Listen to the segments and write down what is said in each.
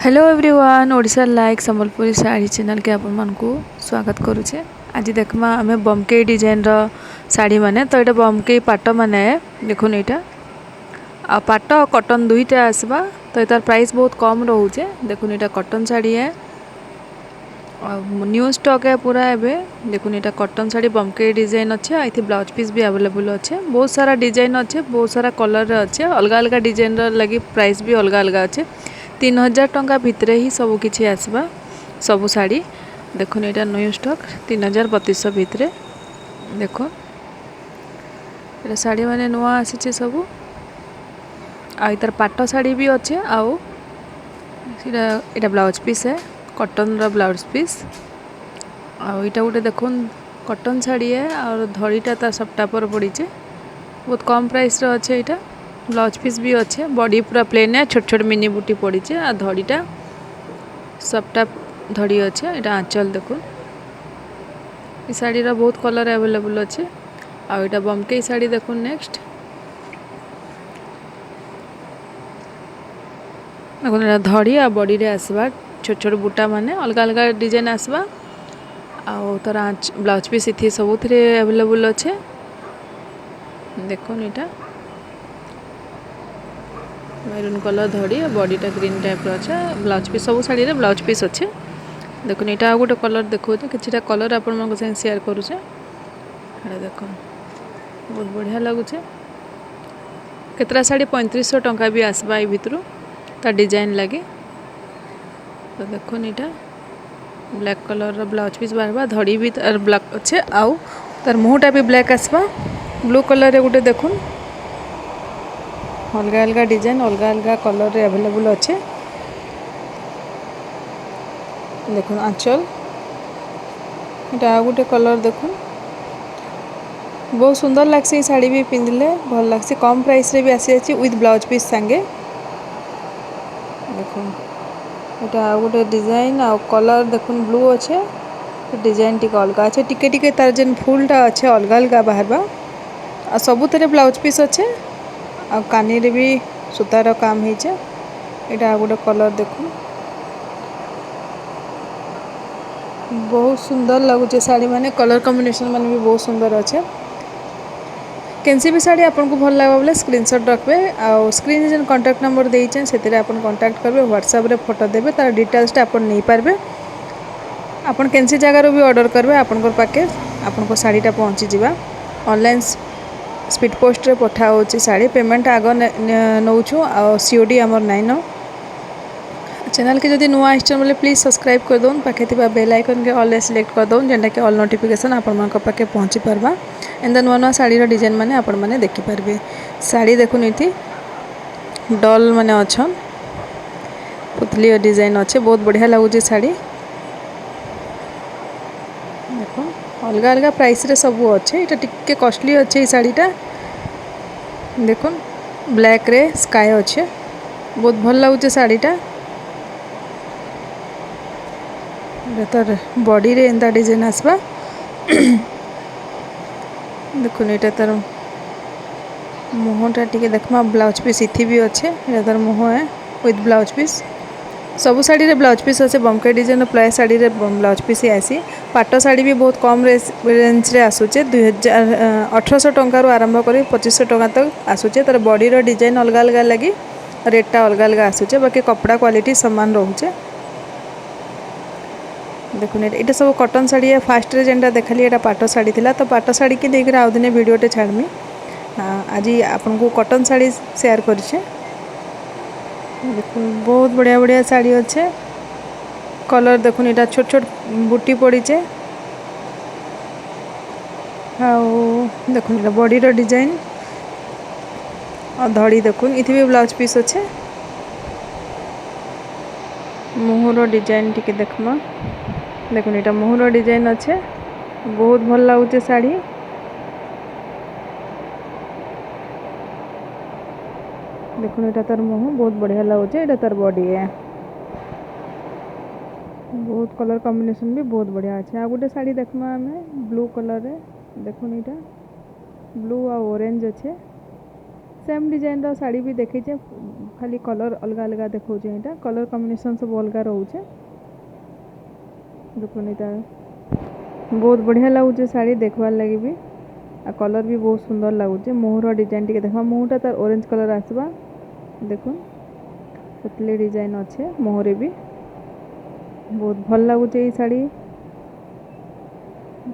Hello everyone, Odisha like Sambalpuri sari ଚ୍ୟାନେଲ୍କେ ଆପଣମାନଙ୍କୁ ସ୍ୱାଗତ କରୁଛେ। ଆଜି ଦେଖମା ଆମେ ବମକେଇ ଡିଜାଇନ୍ର ଶାଢ଼ୀ ମାନେ। ତ ଏଇଟା ବମକେଇ ପାଟ ମାନେ ଦେଖୁନ୍ ଏଇଟା, ଆଉ ପାଟ ଆଉ କଟନ୍ ଦୁଇଟା ଆସବା। ତ ଏତାର ପ୍ରାଇସ୍ ବହୁତ କମ୍ ରହୁଛେ। ଦେଖୁନ୍, ଏଇଟା କଟନ୍ ଶାଢ଼ୀ ହେ ଆଉ ନ୍ୟୁ ଷ୍ଟକ୍ ହେ ପୁରା ଏବେ। ଦେଖୁନ୍, ଏଇଟା କଟନ୍ ଶାଢ଼ୀ, ବମକେଇ ଡିଜାଇନ୍ ଅଛେ ଆଉ ଏଥି ବ୍ଲାଉଜ୍ ପିସ୍ ବି ଆଭେଲେବୁଲ୍ ଅଛେ। ବହୁତ ସାରା ଡିଜାଇନ୍ ଅଛେ, ବହୁତ ସାରା କଲର୍ରେ ଅଛେ। ଅଲଗା ଅଲଗା ଡିଜାଇନ୍ର ଲାଗି ପ୍ରାଇସ୍ ବି ଅଲଗା ଅଲଗା ଅଛେ। 3000 ଟଙ୍କା ଭିତରେ ହିଁ ସବୁ କିଛି ଆସବା, ସବୁ ଶାଢ଼ୀ। ଦେଖୁନ୍, ଏଇଟା ନ୍ୟୁ ଷ୍ଟକ୍, 3000 3200 ଭିତରେ। ଦେଖୁନ୍, ଏଇଟା ଶାଢ଼ୀ ମାନେ ନୂଆ ଆସିছে ସବୁ। ଆଉ ତାର ପାଟ ଶାଢ଼ୀ ବି ଅଛେ। ଆଉ ସେଟା ଏଇଟା ବ୍ଲାଉଜ୍ ପିସ୍ ହେ, କଟନ୍ର ବ୍ଲାଉଜ୍ ପିସ୍। ଆଉ ଏଇଟା ଗୋଟେ ଦେଖୁନ୍, କଟନ୍ ଶାଢ଼ୀ ହେ ଆଉ ଧଡ଼ିଟା ତାର ସପ୍ଟା ପରେ ପଡ଼ିଛେ। ବହୁତ କମ୍ ପ୍ରାଇସ୍ର ଅଛେ ଏଇଟା। ବ୍ଲାଉଜ୍ ପିସ୍ ବି ଅଛେ। ବଡି ପୁରା ପ୍ଲେନ୍ ହେ, ଛୋଟ ଛୋଟ ମିନି ବୁଟି ପଡ଼ିଛେ ଆଉ ଧଡ଼ିଟା ସପ୍ଟା ଧଡ଼ି ଅଛେ। ଏଇଟା ଆଞ୍ଚଲ। ଦେଖୁନ୍, ଏ ଶାଢ଼ୀର ବହୁତ କଲର୍ ଆଭେଲେବୁଲ୍ ଅଛେ। ଆଉ ଏଇଟା ବମକେଇ ଶାଢ଼ୀ ଦେଖୁନ୍ ନେକ୍ସଟ। ଦେଖୁନ୍, ଏଇଟା ଧଡ଼ି ଆଉ ବଡ଼ିରେ ଆସବା ଛୋଟ ଛୋଟ ବୁଟା ମାନେ, ଅଲଗା ଅଲଗା ଡିଜାଇନ୍ ଆସବା। ଆଉ ତାର ବ୍ଲାଉଜ୍ ପିସ୍ ଏଥି ସବୁଥିରେ ଆଭେଲେବୁଲ୍ ଅଛେ। ଦେଖୁନ୍, ଏଇଟା ମେରୁନ୍ କଲର୍ ଧଡ଼ି ଆଉ ବଡ଼ିଟା ଗ୍ରୀନ୍ ଟାଇପ୍ର ଅଛେ। ବ୍ଲାଉଜ୍ ପିସ୍, ସବୁ ଶାଢ଼ୀରେ ବ୍ଲାଉଜ୍ ପିସ୍ ଅଛେ। ଦେଖୁନ୍, ଏଇଟା ଆଉ ଗୋଟେ କଲର୍ ଦେଖାଉଛେ। କିଛିଟା କଲର୍ ଆପଣମାନଙ୍କ ସାଙ୍ଗେ ସେୟାର କରୁଛେ। ଏଇଟା ଦେଖୁନ୍, ବହୁତ ବଢ଼ିଆ ଲାଗୁଛେ। କେତେଟା ଶାଢ଼ୀ 3500 ଟଙ୍କା ବି ଆସବା ଏଇ ଭିତରୁ, ତା ଡିଜାଇନ୍ ଲାଗି। ତ ଦେଖୁନ୍, ଏଇଟା ବ୍ଲାକ୍ କଲର୍ର ବ୍ଲାଉଜ୍ ପିସ୍ ବାହାରବା। ଧଡ଼ି ବି ତାର ବ୍ଲାକ୍ ଅଛେ ଆଉ ତାର ମୁହଁଟା ବି ବ୍ଲାକ୍ ଆସବା। ବ୍ଲୁ କଲର୍ରେ ଗୋଟେ ଦେଖୁନ୍। ଅଲଗା ଅଲଗା ଡିଜାଇନ୍, ଅଲଗା ଅଲଗା କଲର୍ରେ ଆଭେଲେବୁଲ୍ ଅଛେ। ଦେଖୁନ୍, ଆଞ୍ଚଲ। ଏଇଟା ଆଉ ଗୋଟେ କଲର୍ ଦେଖୁନ୍। ବହୁତ ସୁନ୍ଦର ଲାଗ୍ସି। ଏଇ ଶାଢ଼ୀ ବି ପିନ୍ଧିଲେ ଭଲ ଲାଗ୍ସି। କମ୍ ପ୍ରାଇସ୍ରେ ବି ଆସିଯାଇଛି ୱିଥ୍ ବ୍ଲାଉଜ୍ ପିସ୍ ସାଙ୍ଗେ। ଦେଖୁନ୍, ଏଇଟା ଆଉ ଗୋଟେ ଡିଜାଇନ୍ ଆଉ କଲର୍ ଦେଖୁନ୍। ବ୍ଲୁ ଅଛେ, ଡିଜାଇନ୍ ଟିକେ ଅଲଗା ଅଛେ। ଟିକେ ଟିକେ ତାର ଯେନ୍ ଫୁଲଟା ଅଛେ, ଅଲଗା ଅଲଗା ବାହାରବା। ଆଉ ସବୁଥିରେ ବ୍ଲାଉଜ୍ ପିସ୍ ଅଛେ ଆଉ କାନିରେ ବି ସୂତାର କାମ ହେଇଛେ। ଏଇଟା ଆଉ ଗୋଟେ କଲର୍ ଦେଖୁନ୍। ବହୁତ ସୁନ୍ଦର ଲାଗୁଛେ ଶାଢ଼ୀ ମାନେ। କଲର୍ କମ୍ବିନେସନ୍ ମାନେ ବି ବହୁତ ସୁନ୍ଦର ଅଛେ। କେନ୍ସି ବି ଶାଢ଼ୀ ଆପଣଙ୍କୁ ଭଲ ଲାଗବା ବୋଲେ ସ୍କ୍ରିନସଟ୍ ରଖିବେ ଆଉ ସ୍କ୍ରିନ୍ରେ ଯେନ୍ କଣ୍ଟାକ୍ଟ ନମ୍ବର ଦେଇଛେଁ, ସେଥିରେ ଆପଣ କଣ୍ଟାକ୍ଟ କରିବେ। ହ୍ୱାଟ୍ସଆପ୍ରେ ଫଟୋ ଦେବେ, ତାର ଡିଟେଲ୍ସଟା ଆପଣ ନେଇପାରିବେ। ଆପଣ କେନ୍ସି ଜାଗାରୁ ବି ଅର୍ଡ଼ର କରିବେ, ଆପଣଙ୍କର ପାଖେ ଆପଣଙ୍କ ଶାଢ଼ୀଟା ପହଞ୍ଚିଯିବା। ଅନଲାଇନ୍ ସ୍ପିଡ୍ ପୋଷ୍ଟରେ ପଠା ହେଉଛି ଶାଢ଼ୀ। ପେମେଣ୍ଟ ଆଗ ନେଉଛୁ ଆଉ ସିଓଡି ଆମର ନାଇଁନ। ଚ୍ୟାନେଲ୍କେ ଯଦି ନୂଆ ଆସିଛନ୍ ବୋଲେ ପ୍ଲିଜ୍ ସବସ୍କ୍ରାଇବ୍ କରିଦଉନ୍। ପାଖେ ଥିବା ବେଲ୍ ଆଇକନ୍କେ ଅଲ୍ ସିଲେକ୍ଟ କରିଦଉନ୍, ଯେନ୍ଟାକି ଅଲ୍ ନୋଟିଫିକେସନ୍ ଆପଣମାନଙ୍କ ପାଖେ ପହଞ୍ଚି ପାରବା। ଏନ୍ତା ନୂଆ ନୂଆ ଶାଢ଼ୀର ଡିଜାଇନ୍ ମାନେ ଆପଣମାନେ ଦେଖିପାରିବେ। ଶାଢ଼ୀ ଦେଖୁନ୍, ଏଠି ଡଲ୍ ମାନେ ଅଛନ୍, ପୁତଲି ଡିଜାଇନ୍ ଅଛେ। ବହୁତ ବଢ଼ିଆ ଲାଗୁଛେ ଶାଢ଼ୀ। ଦେଖୁନ୍, ଅଲଗା ଅଲଗା ପ୍ରାଇସ୍ରେ ସବୁ ଅଛେ। ଏଇଟା ଟିକେ କଷ୍ଟଲି ଅଛେ ଏଇ ଶାଢ଼ୀଟା। ଦେଖୁନ୍, ବ୍ଲାକ୍ରେ ସ୍କାଏ ଅଛେ। ବହୁତ ଭଲ ଲାଗୁଛେ ଶାଢ଼ୀଟା। ଏଇଟା ତାର ବଡ଼ିରେ ଏନ୍ତା ଡିଜାଇନ୍ ଆସବା। ଦେଖୁନ୍, ଏଇଟା ତାର ମୁହଁଟା ଟିକେ ଦେଖମା। ବ୍ଲାଉଜ୍ ପିସ୍ ଇଥି ବି ଅଛେ। ଏଇଟା ତାର ମୁହଁ ହେ ୱିଥ୍ ବ୍ଲାଉଜ୍ ପିସ୍। ସବୁ ଶାଢ଼ୀରେ ବ୍ଲାଉଜ୍ ପିସ୍ ଅଛେ। ବମକେଇ ଡିଜାଇନ୍ ପ୍ରାୟ ଶାଢ଼ୀରେ ବ୍ଲାଉଜ୍ ପିସ୍ ହିଁ ଆସି। ପାଟ ଶାଢ଼ୀ ବି ବହୁତ କମ୍ ରେଞ୍ଜରେ ଆସୁଛେ। 2000 1800 ଟଙ୍କାରୁ ଆରମ୍ଭ କରି 2500 ଟଙ୍କା ତକ ଆସୁଛେ। ତାର ବଡ଼ିର ଡିଜାଇନ୍ ଅଲଗା ଅଲଗା ଲାଗି ରେଟ୍ଟା ଅଲଗା ଅଲଗା ଆସୁଛେ, ବାକି କପଡ଼ା କ୍ୱାଲିଟି ସମାନ ରହୁଛେ। ଦେଖୁନ୍, ଏଇଟା ସବୁ କଟନ୍ ଶାଢ଼ୀ। ଫାଷ୍ଟରେ ଯେନ୍ଟା ଦେଖାଲି, ଏଇଟା ପାଟ ଶାଢ଼ୀ ଥିଲା। ତ ପାଟ ଶାଢ଼ୀକି ନେଇକରି ଆଉ ଦିନେ ଭିଡ଼ିଓଟେ ଛାଡ଼ମି। ଆଜି ଆପଣଙ୍କୁ କଟନ୍ ଶାଢ଼ୀ ସେୟାର କରିଛେ। ଦେଖୁନ୍, ବହୁତ ବଢ଼ିଆ ବଢ଼ିଆ ଶାଢ଼ୀ ଅଛେ। କଲର୍ ଦେଖୁନ୍, ଏଇଟା ଛୋଟ ଛୋଟ ବୁଟି ପଡ଼ିଛେ। ଆଉ ଦେଖୁନ୍, ଏଇଟା ବଡ଼ିର ଡିଜାଇନ୍ ଆଉ ଧଡ଼ି ଦେଖୁନ୍। ଏଥି ବି ବ୍ଲାଉଜ୍ ପିସ୍ ଅଛେ। ମୁହଁର ଡିଜାଇନ୍ ଟିକେ ଦେଖମା। ଦେଖୁନ୍, ଏଇଟା ମୁହଁର ଡିଜାଇନ୍ ଅଛେ। ବହୁତ ଭଲ ଲାଗୁଛେ ଶାଢ଼ୀ। ଦେଖୁନ୍, ଏଇଟା ତାର ମୁହଁ, ବହୁତ ବଢ଼ିଆ ଲାଗୁଛେ। ଏଇଟା ତାର ବଡି ଏ। ବହୁତ କଲର୍ କମ୍ବିନେସନ୍ ବି ବହୁତ ବଢ଼ିଆ ଅଛି। ଆଉ ଗୋଟେ ଶାଢ଼ୀ ଦେଖମା ଆମେ ବ୍ଲୁ କଲର୍ରେ। ଦେଖୁନ୍, ଏଇଟା ବ୍ଲୁ ଆଉ ଅରେଞ୍ଜ ଅଛେ। ସେମ୍ ଡିଜାଇନ୍ର ଶାଢ଼ୀ ବି ଦେଖେଇଛେ, ଖାଲି କଲର୍ ଅଲଗା ଅଲଗା ଦେଖାଉଛେ। ଏଇଟା କଲର୍ କମ୍ବିନେସନ୍ ସବୁ ଅଲଗା ରହୁଛେ। ଦେଖୁନ୍, ଏଇଟା ବହୁତ ବଢ଼ିଆ ଲାଗୁଛେ ଶାଢ଼ୀ ଦେଖବାର୍ ଲାଗି ବି, ଆଉ କଲର୍ ବି ବହୁତ ସୁନ୍ଦର ଲାଗୁଛେ। ମୁହଁର ଡିଜାଇନ୍ ଟିକେ ଦେଖବା। ମୁହଁଟା ତାର ଅରେଞ୍ଜ କଲର୍ ଆସିବା। ଦେଖୁନ୍, ପତଲି ଡିଜାଇନ୍ ଅଛେ ମୁହଁରେ ବି। ବହୁତ ଭଲ ଲାଗୁଛେ ଏଇ ଶାଢ଼ୀ।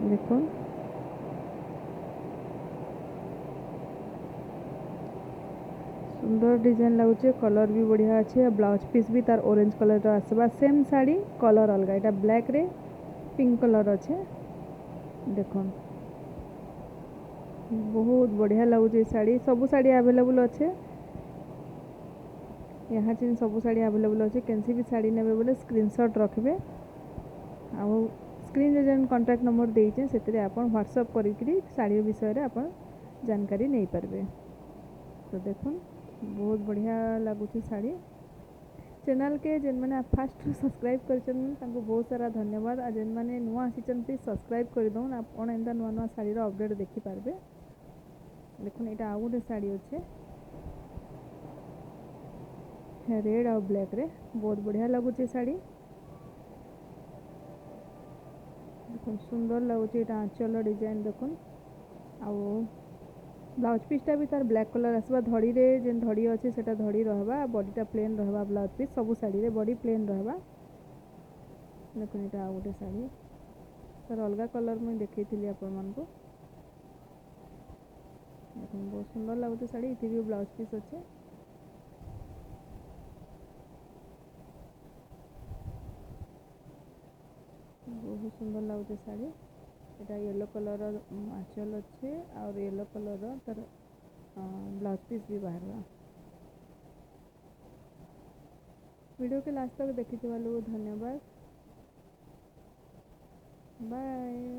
ଦେଖୁନ୍, ସୁନ୍ଦର ଡିଜାଇନ୍ ଲାଗୁଛେ, କଲର୍ ବି ବଢ଼ିଆ ଅଛେ। ବ୍ଲାଉଜ୍ ପିସ୍ ବି ତାର ଅରେଞ୍ଜ କଲର୍ର ଆସିବା। ସେମ୍ ଶାଢ଼ୀ, କଲର୍ ଅଲଗା। ଏଇଟା ବ୍ଲାକ୍ରେ ପିଙ୍କ କଲର୍ ଅଛେ। ଦେଖୁନ୍, ବହୁତ ବଢ଼ିଆ ଲାଗୁଛେ ଏ ଶାଢ଼ୀ। ସବୁ ଶାଢ଼ୀ ଆଭେଲେବୁଲ୍ ଅଛେ यहाँ ଚିନ୍। ସବୁ ଶାଢ଼ୀ ଆଭେଲେବୁଲ୍ ଅଛେ। କେନ୍ସି ବି ଶାଢ଼ୀ ନେବେ ବୋଲେ ସ୍କ୍ରିନସଟ୍ ରଖିବେ ଆଉ ସ୍କ୍ରିନ୍ରେ ଯେନ୍ କଣ୍ଟାକ୍ଟ ନମ୍ବର ଦେଇଛେ, ସେଥିରେ ଆପଣ ହ୍ୱାଟ୍ସଅପ୍ କରିକିରି ଶାଢ଼ୀ ବିଷୟରେ ଆପଣ ଜାନକାରୀ ନେଇପାରିବେ। ତ ଦେଖୁନ୍, ବହୁତ ବଢ଼ିଆ ଲାଗୁଛି ଶାଢ଼ୀ। ଚ୍ୟାନେଲ୍କେ ଯେନ୍ମାନେ ଫାଷ୍ଟରୁ ସବସ୍କ୍ରାଇବ୍ କରିଛନ୍, ତାଙ୍କୁ ବହୁତ ସାରା ଧନ୍ୟବାଦ। ଆଉ ଯେନ୍ମାନେ ନୂଆ ଆସିଛନ୍, ପ୍ଲିଜ୍ ସବସ୍କ୍ରାଇବ୍ କରିଦଉନ୍। ଆପଣ ଏନ୍ତା ନୂଆ ନୂଆ ଶାଢ଼ୀର ଅପଡ଼େଟ୍ ଦେଖିପାରିବେ। ଦେଖୁନ୍, ଏଇଟା ଆଉ ଗୋଟେ ଶାଢ଼ୀ ଅଛେ, ରେଡ୍ ଆଉ ବ୍ଲାକ୍ରେ। ବହୁତ ବଢ଼ିଆ ଲାଗୁଛି ଶାଢ଼ୀ। ଦେଖୁନ୍, ସୁନ୍ଦର ଲାଗୁଛି। ଏଇଟା ଆଞ୍ଚଲ ଡିଜାଇନ୍ ଦେଖୁନ୍। ଆଉ ବ୍ଲାଉଜ୍ ପିସ୍ଟା ବି ତାର ବ୍ଲାକ୍ କଲର୍ ଆସିବା। ଧଡ଼ିରେ ଯେନ୍ ଧଡ଼ି ଅଛି, ସେଟା ଧଡ଼ି ରହବା, ବଡ଼ିଟା ପ୍ଲେନ୍ ରହବା। ବ୍ଲାଉଜ୍ ପିସ୍ ସବୁ ଶାଢ଼ୀରେ ବଡ଼ି ପ୍ଲେନ୍ ରହବା। ଦେଖୁନ୍, ଏଇଟା ଆଉ ଗୋଟେ ଶାଢ଼ୀ, ତାର ଅଲଗା କଲର୍ ମୁଇଁ ଦେଖେଇଥିଲି ଆପଣମାନଙ୍କୁ। ଦେଖୁନ୍, ବହୁତ ସୁନ୍ଦର ଲାଗୁଛି ଶାଢ଼ୀ। ଏଥିରେ ବି ବ୍ଲାଉଜ୍ ପିସ୍ ଅଛି। ବହୁତ ସୁନ୍ଦର ଲାଗୁଛି ଶାଢ଼ୀ। ଏଇଟା ୟେଲୋ କଲର୍ର ଆଞ୍ଚଲ ଅଛି ଆଉ ୟେଲୋ କଲର୍ର ତାର ବ୍ଲାଉଜ୍ ପିସ୍ ବି ବାହାରବା। ଭିଡ଼ିଓକେ ଲାଷ୍ଟ ତକ୍ ଦେଖିଥିବାରୁ ଧନ୍ୟବାଦ। ବାଏ।